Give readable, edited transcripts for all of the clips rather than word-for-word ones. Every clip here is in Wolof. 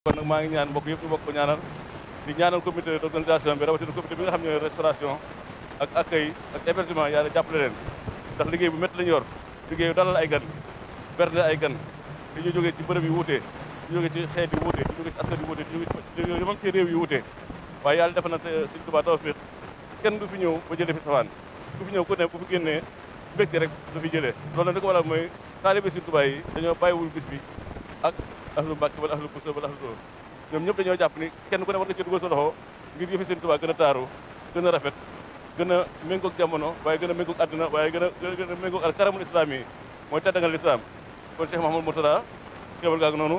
kon nag maa ngi ñaan mbokk yëpp ñu bokk ko ñaanal di ñaanal comité d'organisation bi rawatina comité bi nga xam ne restauration ak accueil ak hébergement yàlla jàppale leen ndax liggéey bu métti lañu yor liggéey dalal ay gan bernde ay gan di ñu jógee ci bërëb yu wuute di jógee ci xeet yu wuute di jógee ci askan yu wuute di jógee même ci réew yu wuute waaye yàlla defa na Sëñ Tuubaa tawfiq kenn du fi ñëw ba jëlee fi safaan du fi ñëw ku ne bu fi génnee mbégte rek du fi jëlee loolu nag li ko waral mooy taalibe Sëñ Tuubaa yi dañoo bàyyiwul bis bi ak ahlu Mbàkke wala ahlu Buso wala ahlu Tuubaa ñoom ñëpp dañoo jàpp ni kenn ku ne war nga ci dugal sa loxo ngir yëfi Sëñ Tuubaa gën a taaru gën a rafet gën a méngoog jamono waaye gën a méngoog àdduna waaye gën a méngoog al karamul islam yi mooy teddangal lislaam kon Cheikh Mahamadou Mourtada xéewal gaa ngi noonu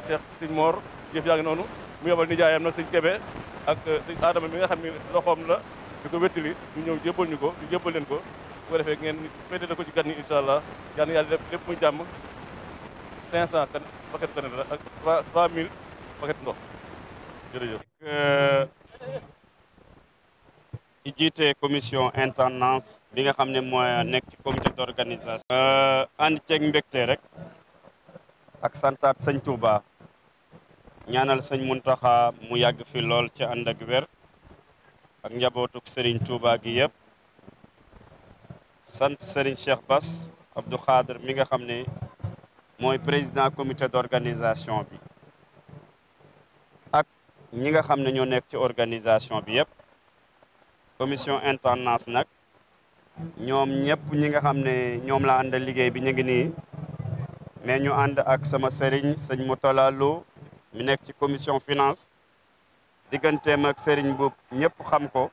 Cheikh Sëñ Mor jëf yaa ngi noonu mu yebal nijaayam nag Sëñ Kebe ak Sëñ Adama mi nga xam ne loxoom la di ko wettali ñu ñëw jébbal ñu ko ñu jébbal leen ko bu ko defee ngeen féetale ko ci gan ñi incha allah yal na yàlla def lépp muy jàmm 500 paquet canette la ak 3000 paquet ndox jërëjëf. di jiite commission intendance bi nga xam ne mooy nekk ci comité d'organisation. ànd ceeg mbégte rek ak santaat sëñ Touba ñaanal sëñ Muntaxa mu yàgg fi lool ci ànd ak wér ak njabootuk Serigne Touba gi yëpp sant Serigne Cheikh Bass Abdou Khadre mi nga xam ne mooy président comité d'organisation bi ak ñi nga xam ne ñoo nekk ci organisation bi yëpp. commission intendance nag ñoom ñëpp ñi nga xam ne ñoom la àndal liggéey bi ñu ngi nii mais ñu ànd ak sama sëriñ sëñ Moutala Lo mi nekk ci commission finance digganteem ak sëriñ bu ñëpp xam ko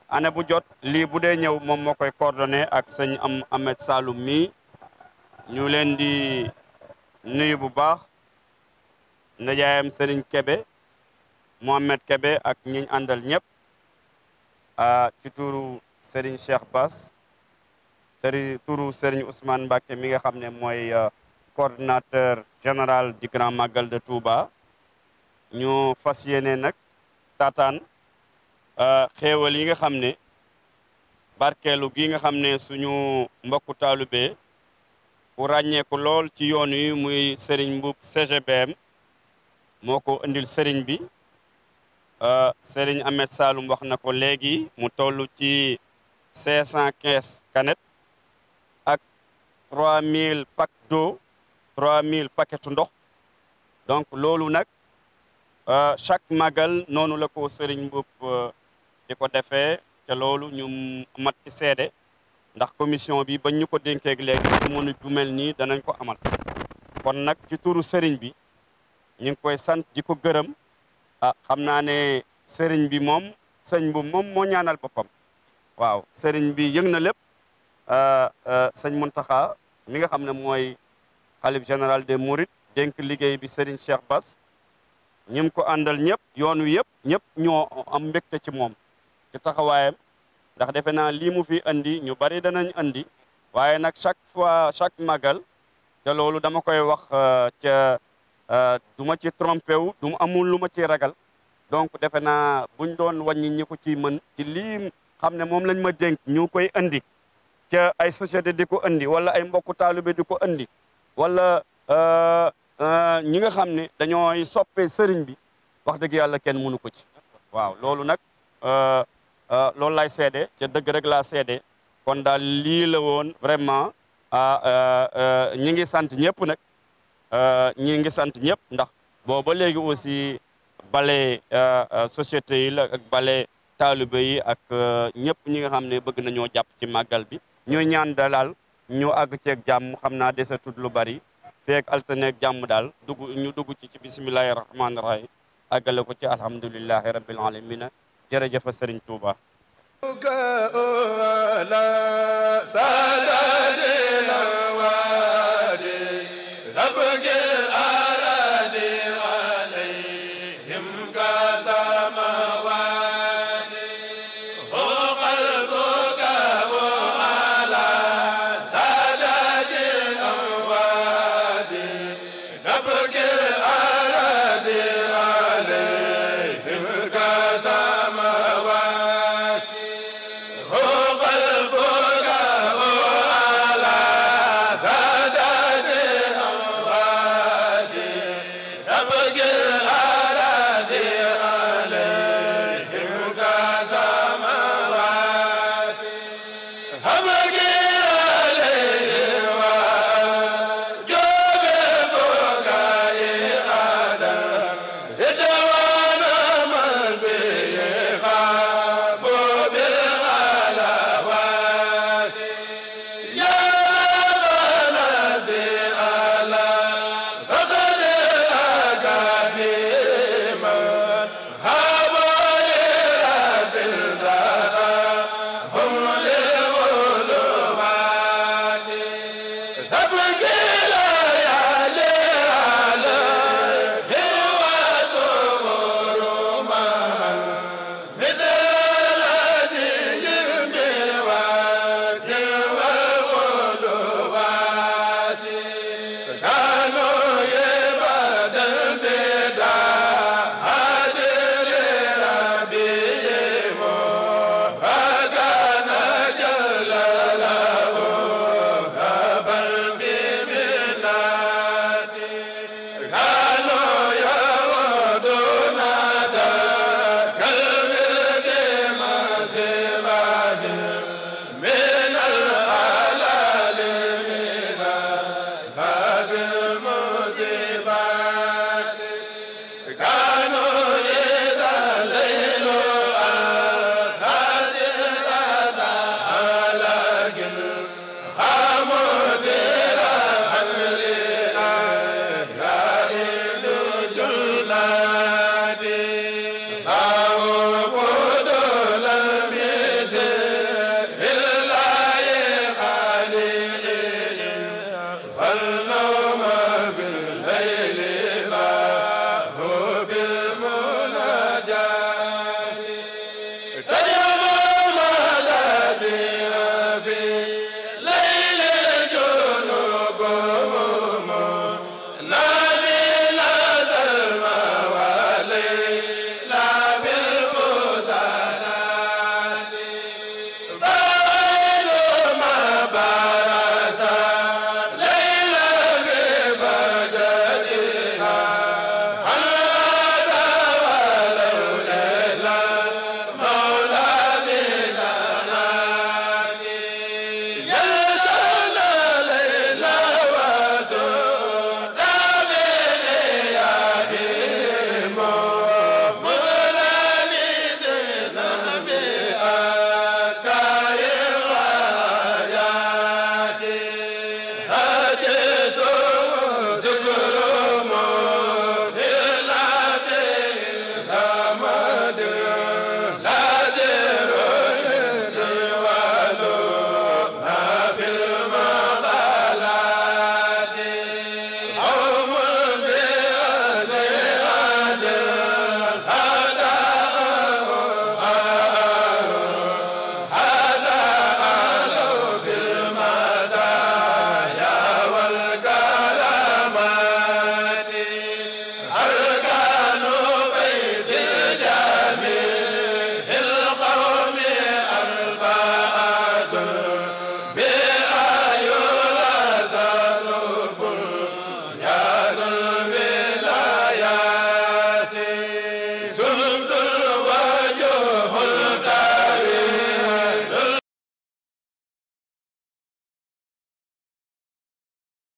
année bu jot lii bu dee ñëw moom moo koy coordonné ak sëñ Ahmed Saloum mi ñu leen di nuyu bu baax ndajaayam sëriñ Kebe Mohamed Kebe ak ñiñ àndal ñëpp ci turu Serigne Cheikh Bass turu Serigne Ousmane Mbacké mi nga xam ne mooy coordinateur général du Grand Magal de Touba ñu fas yéene nag taataan xéewal yi nga xam ne barkeelu gi nga xam ne suñu mbokku taalube ku ràññeeku lool ci yoon yi muy Serigne Mboup CGBM moo ko indil Serigne bi Serigne Ahmed Saloum wax na ko léegi mu toll ci 515 canettes ak 3000 pack d'eau 3000 paquetu ndox donc loolu nag chaque magal noonu la ko Serigne Mboup di ko defee te loolu ñu mat ci seede ndax commission bi bañ ñu ko dénkeeg léegi mënu bu mel nii danañ ko amal kon nag ci turu Serigne bi ñu ngi koy sant di ko gërëm xam naa ne sëriñ bi moom sëñ bu moom moo ñaanal boppam waaw sëriñ bi yëg na lépp sëñ Muntaxa mi nga xam ne mooy xalif général des Mourides dénk liggéey bi sëriñ Cheikh Bass ñim ko àndal ñëpp yoon wi yëpp ñëpp ñoo am mbégte ci moom ci taxawaayam ndax defe naa lii mu fi andi ñu bari danañ andi waaye nag chaque fois chaque magal te loolu dama koy wax ca du ma ci trompé wu du amul lu ma ci ragal donc defe naa buñ doon wàññi ñi ko ci mën ci lii xam ne moom lañ ma dénk ñu koy andi ca ay société di ko andi wala ay mbokku taalibe di ko andi wala ñi nga xam ne dañooy soppee sëriñ bi wax dëgg yàlla kenn mënu ko ci waaw loolu nag loolu lay seede ca dëgg rek laa seede kon daal lii la woon vraiment ñi ngi sant ñëpp nag ñi ngi sant ñëpp ndax booba léegi aussi bale société yi la ak bale taalibe yi ak ñëpp ñi nga xam ne bëgg nañoo jàpp ci màggal bi ñuy ñaan dalal ñu àgg ceeg jàmm xam naa dese tut lu bari feek alterneeg jàmm daal ñu dugg ci bismillahi rahmaani rahim àggale ko ci alhamdulillahi rabbil alamina jërëjëf Serigne Touba قلبك abagel